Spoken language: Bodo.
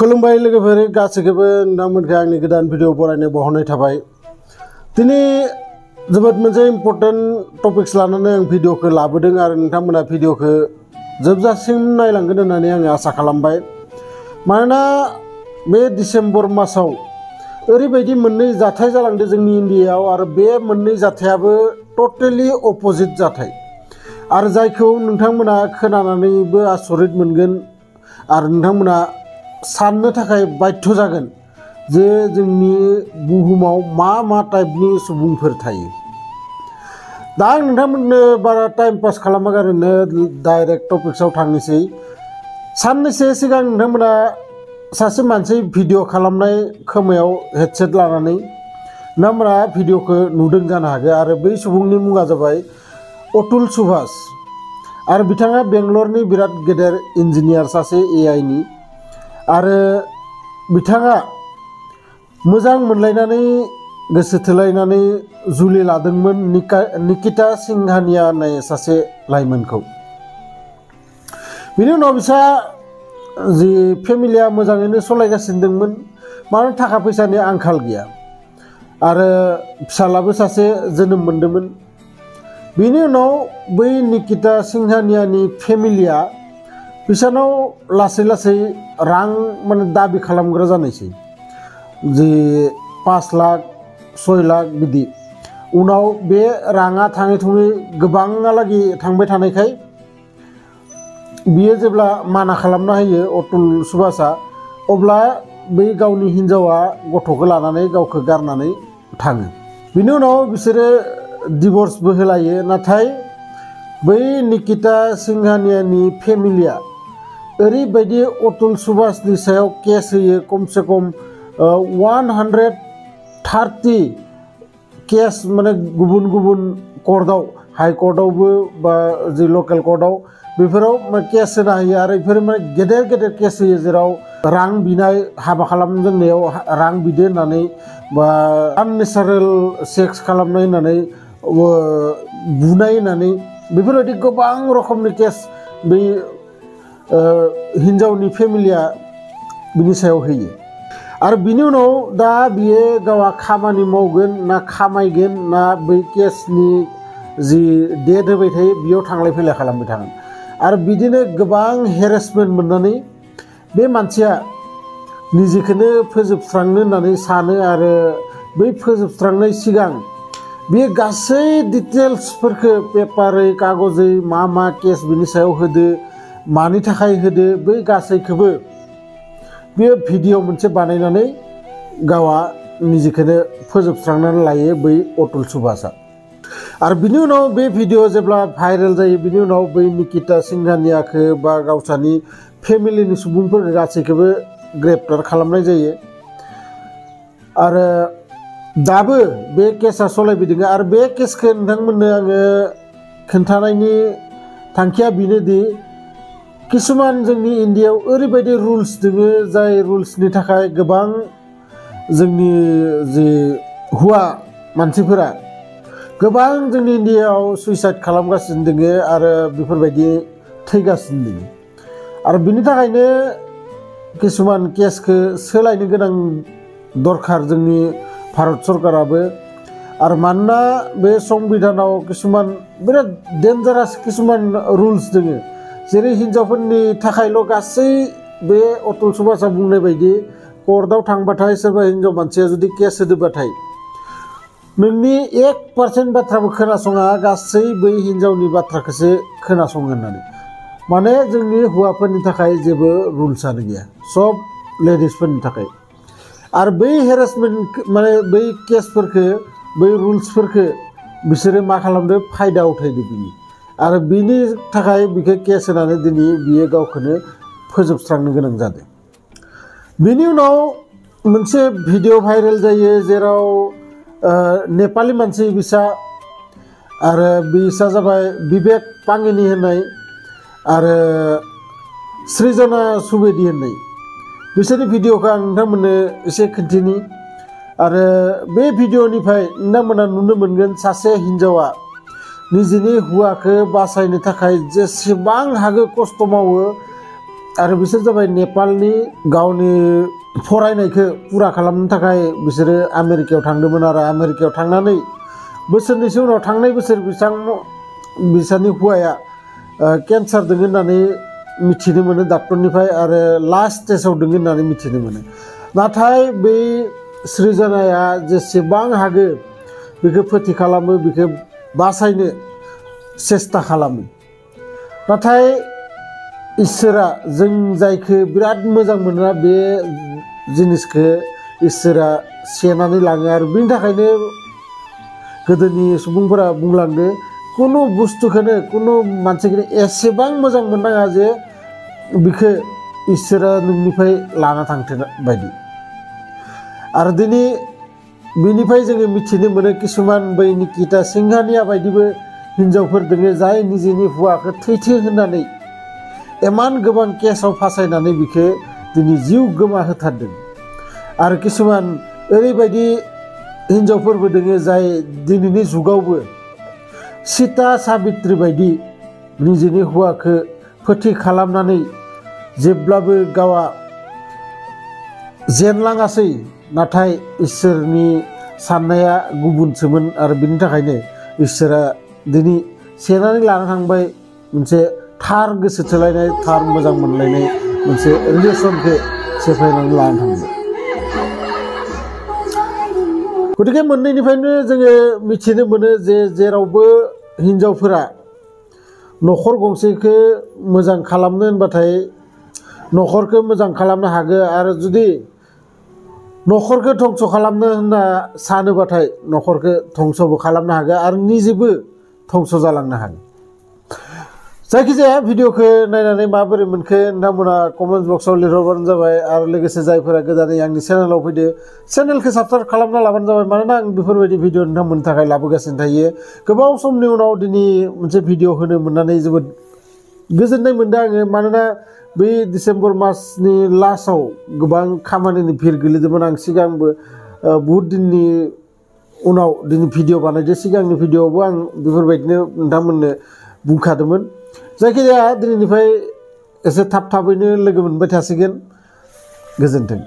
खुलुमबाय लोगोफोर गासैखौबो नोंथांमोनखौ आंनि गोदान भिडिअ बरायनो बावहरनाय थाबाय। दिनै जोबोद मोनसे इम्पर्टेन्ट टपिक्स लानानै आं भिडिअखौ लाबोदों आरो नोंथांमोना भिडिअखौ जोबजासिम नायलांगोन होननानै आं आसा खालामबाय। मानोना बे डिसेम्बर मासाव ओरैबायदि मोननै जाथाय जालांदों जोंनि इन्डियायाव आरो बे मोननै जाथायाबो टटेलि अपोजिट जाथाय आरो जायखौ नोंथांमोना खोनानानैबो आसरित मोनगोन आरो नोंथांमोना साननो थाखाय बाध्य जागोन जे जोंनि बुहुमाव मा टाइपनि सुबुंफोर थायो। दा आं नोंथांमोननो बारा टाइम पास खालामागारनो डाइरेक्ट टपिक्सआव थांनोसै। साननैसो सिगां नोंथांमोना सासे मानसि भिडिअ खालामनाय खोमायाव हेडसेट लानानै नोंथांमोना भिडिअखौ नुदों जानो हागौ आरो बै सुबुंनि मुङा जाबाय अतुल सुभाष आरो बिथाङा बेंगलरनि बिराद गेदेर इन्जिनियार सासे AI नि आरो बिथाङा मोजां मोनलायनानै गोसो थोलायनानै जुलि लादोंमोन निकिता सिंघानिया होननाय सासे लाइमोनखौ। बिनि उनाव बिसा जि फेमिलिया मोजाङैनो सलायगासिनो दंमोन, मानो थाखा फैसानि आंखाल गैया आरो फिसालाबो सासे जोनोम मोन्दोंमोन। बिनि उनाव बै निकिता सिंघानियानि फेमिलिया बिसानाव लासै लासै रां माने दाबि खालामग्रा जानायसै, जि 5 लाख 6 लाख बिदि। उनाव बे राङा थाङै थुङै गोबाङालागि थांबाय थानायखाय बियो जेब्ला माना खालामना होयो अतुल सुभाषआ, अब्ला बै गावनि हिन्जावा गथ'खौ लानानै गावखौ गारनानै थाङो। बिनि उनाव बिसोरो डिभर्सबो होलायो। नाथाय बै निकिता सिंघानियानि फेमिलिया ओरैबायदि अतुल सुभाषनि सायाव केस होयो, खमसे खम 130 केस, माने गुबुन गुबुन कर्टआव, हाइ कर्टआवबो बा जि लकेल कर्टआव बेफोराव केस होना होयो आरो बेफोर माने गेदेर गेदेर केस होयो, जेराव रां बिनाय, हाबा खालामजेननायाव रां बिदो होननानै बा आननेचारेल सेक्स खालामनाय होननानै, बुनाय होननानै, बेफोरबायदि गोबां रोखोमनि केस बै हिन्जावनि फेमिलिया बिनि सायाव होयो। आरो बिनि उनाव दा बियो गावहा खामानि मावगोन ना खामायगोन ना बै केसनि जि डेट होबाय थायो बेयाव थांलाय फैलाय खालामबाय थागोन। आरो बिदिनो गोबां हेरेसमेन्ट मोननानै बे मानसिया निजेखौनो फोजोबस्रांनो होननानै सानो आरो बै फोजोबस्रांनाय सिगां बे गासै डिटेल्सफोरखौ पेपारै कागजै मा केस बिनि सायाव होदो, मानि थाखाय होदो, बै गासैखौबो बेयो भिडिअ मोनसे बानायनानै गावहा निजेखौनो फोजोबस्रांनानै लायो बै अतुल सुभाषआ। आरो बिनि उनाव बे भिडिअ जेब्ला भाइरेल जायो, बिनि उनाव बै निकिता सिंघानियाखौ बा गावसानि फेमिलिनि सुबुंफोरखौ गासैखौबो ग्रेप्टार खालामनाय जायो। आरो दाबो बे केसा सलायबायदों आरो बे केसखौ नोंथांमोननो आङो खोन्थानायनि थांखिया बेनोदि किसुमान जोंनि इन्डियायाव ओरैबायदि रुल्स दोङो, जाय रुल्सनि थाखाय गोबां जोंनि जि हौवा मानसिफोरा गोबां जोंनि इन्डियायाव सुइसाइड खालामगासिनो दोङो आरो बेफोरबायदि थैगासिनो दोङो। आरो बिनि थाखायनो किसुमान केसखौ सोलायनो गोनां दरखार जोंनि भारत सरकाराबो। आरो मानोना बे संबिधानाव किसुमान बिराद डेन्जारास किसुमान रुल्स दोङो, जेरै हिन्जावफोरनि थाखायल' गासै बे अतुल सुभाषआ बुंनाय बायदि कर्टआव थांबाथाय सोरबा हिन्जाव मानसिया जुदि केस होदोबाथाय नोंनि 1% बाथ्राबो खोनासङा, गासै बै हिन्जावनि बाथ्राखौसो खोनासङो होननानै। माने जोंनि हौवाफोरनि थाखाय जेबो रुल्सआनो गैया, सब लेडिसफोरनि थाखाय। आरो बै हेरेसमेन्ट माने बै केसफोरखौ, बै रुल्सफोरखौ बिसोरो मा खालामदो, फायदा उठायदो बिनि। आरो बिनि थाखाय बिखौ केस होनानै दिनै बियो गावखौनो फोजोबस्रांनो गोनां जादों। बिनि उनाव मोनसे भिडिअ भाइरेल जायो, जेराव नेपालि मानसि बिसा आरो बिसा जाबाय बिबेक पांगिनी होननाय आरो सृजना सुवेदी होननाय। बिसोरनि भिडिअखौ आं नोंथांमोननो एसे खिन्थिनि। आरो बे भिडिअनिफ्राय नोंथांमोना नुनो मोनगोन सासे हिन्जावा निजेनि हौवाखौ बासायनो थाखाय जेसेबां हागौ खस्थ' मावो आरो बिसोर जाबाय नेपालनि गावनि फरायनायखौ पुरा खालामनो थाखाय बिसोरो आमेरिकायाव थांदोंमोन आरो आमेरिकायाव थांनानै बोसोरनैसो उनाव थांनाय बोसोर बिसानि हौवाया केन्सार दङ होननानै मिथिनो मोनो डक्टरनिफ्राय आरो लास्ट स्टेजाव दङ होननानै मिथिनो मोनो नाथाय बै सृजनाया जेसेबां हागो बेखौ फोथि खालामो बेखौ बासायनो सेस्था खालामो नाथाय इसोरा जों जायखौ बिराद मोजां मोनोना बे जिनिसखौ इसोरा सेनानै लाङो आरो बेनि थाखायनो गोदोनि सुबुंफोरा बुंलांदो कुनु बुस्थुखौनो कुनु मानसिखौनो एसेबां मोजां मोननाङा जे बिखौ इसोरा नोंनिफ्राय लाना थांथो बायदि आरो दिनै बेनिफ्राय जोङो मिथिनो मोनो किसुमान बै निकिता सिंहानिया बायदिबो हिनजावफोर दङ जाय निजेनि हौवाखौ थैथो होननानै इमान गोबां केसाव फासायनानै बिखौ दिनै जिउ गोमाहोथारदों आरो किसुमान ओरैबायदि हिनजावफोरबो दङ जाय दिनैनि जुगावबो सीता साबित्री बायदि निजेनि हौवाखौ फोथि खालामनानै जेब्लाबो गावा जेनलाङासै नाथाय इसोरनि साननाया गुबुनसोमोन आरो बिनि थाखायनो इसोरा दिनै सेनानै लाना थांबाय मोनसे थार गोसो थोलायनाय थार मोजां मोनलायनाय मोनसे रिलेसनखौ सेफायनानै लाना थांबाय गतिके मोननैनिफ्रायनो जोङो मिथिनो मोनो जे जेरावबो हिनजावफोरा न'खर गंसेखौ मोजां खालामनो होनबाथाय न'खरखौ मोजां खालामनो हागोन आरो जुदि न'खरखौ धंस खालामनो होनना सानोबाथाय न'खरखौ धंसबो खालामनो हागोन आरो निजेबो धंस जालांनो हागोन जायखिजाया भिडिअखौ नायनानै माबोरै मोनखो नोंथांमोना कमेन्ट बक्सआव लिरहरबानो जाबाय आरो लोगोसे जायफोरा गोदानै आंनि चेनेलाव फैदो चेनेलखौ साबस्क्राइब खालामना लाबानो जाबाय मानोना आं बेफोरबायदि भिडिअ नोंथांमोननि थाखाय लाबोगासिनो थायो गोबाव समनि उनाव दिनै मोनसे भिडिअ होनो मोननानै जोबोद गोजोननाय मोनदों आङो मानोना बै डिसेम्बर मासनि लास्टआव गोबां खामानिनि भिर गोलैदोंमोन आं सिगांबो बहुत दिननि उनाव दिनै भिडिअ बानायदो सिगांनि भिडिअआवबो आं बेफोरबायदिनो नोंथांमोननो बुंखादोंमोन जायखिजाया दिनैनिफ्राय एसे थाब थाबैनो लोगो मोनबाय थासिगोन गोजोन्थों।